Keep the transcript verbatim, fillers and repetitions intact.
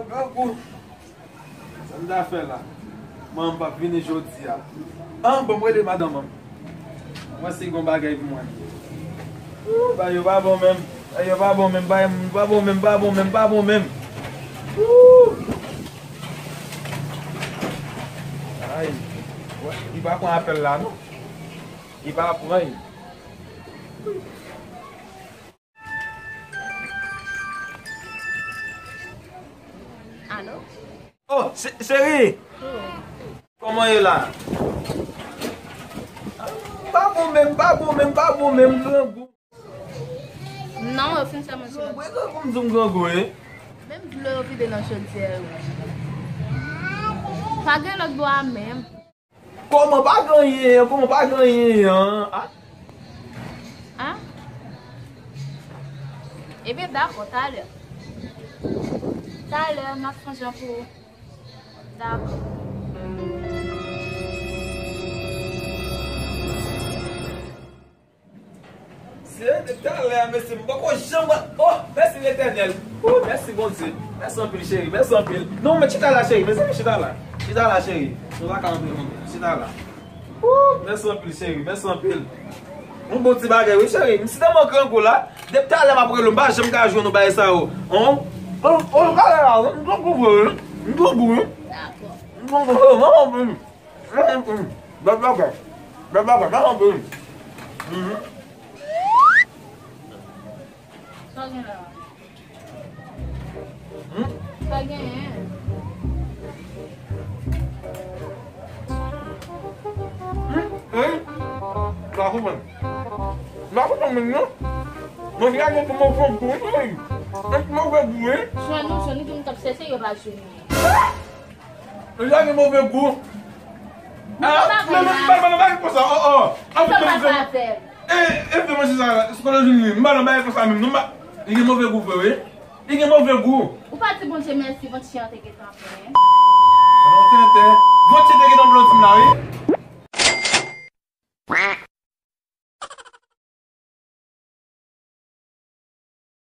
Grangou. Sa m ta fè la? Manman m p ap vini jodi a. An, bon, m rele madanm an. Mwen si gon bagay pou mwen. Ooh, bagay yo pa bon menm. Bagay yo pa bon menm. Bagay yo pa bon menm, pa bon menm, pa bon menm. Ooh. Ay. Wè, li pa pran apèl la, non. Li pa pran. Alo? Oh, che-, cheri! Kòman ye la? Pa bon menm, pa bon menm, pa bon menm, grangou. Non, yo fin fè manje. Grangou, e grangou m di w grangou, e? Menm dlo yo vide nan chodyè yo. Pa gen lòt bò a menm. Kòman pa gen anyen an? Kòman pa gen anyen an? Ah. Ah? Ebyen, dakò, talè. Talè, m ap sonje pou ou. Dakò. Se depi talè a, mesye, m poko janm wè. Oh, mèsi Letènèl. Oh, mèsi Bondye. Mèsi anpil, cheri. Mèsi anpil. Non, men chita la, cheri. Mezanmi, chita la. Chita la, cheri. Nou pa ka antre non. Chita la. Oh, mèsi anpil, cheri. Mèsi anpil. Yon bon ti bagay, wi, cheri. M si tèlman grangou la. Depi talè m ap rele w, m pa janm ka jwenn ou bagay sa yo. Hon? Oh, oh, talè la, m grangou vre, wi. M grangou, wi. M grangou vre, mèsi anpil. Bèl bagay. Bèl bagay. Mèsi anpil. Mhm. Sa w gen la? Hmm? Sa w genyen? Hmm? Wi. M pa konprann. M pa konprann menm non. Manje a gen tou move gou, wi. Wi, move gou, wi. Jwenn nou, jwenn nou, nou t ap chèche, yo pa jwenn nou. Li gen move gou. Ah, non, non, non, pa gen konsa. Oh, oh. Sa pa sa fè. E, e, fè manje sa, se pa nan jwenn li. M pa nan bagay konsa menm, non, m pa. Li gen move gou vre, wi. Li gen move gou. Ou pa di Bondye mèsi, vant chen an te gentan plen. Non, tenten. Vant chen te gentan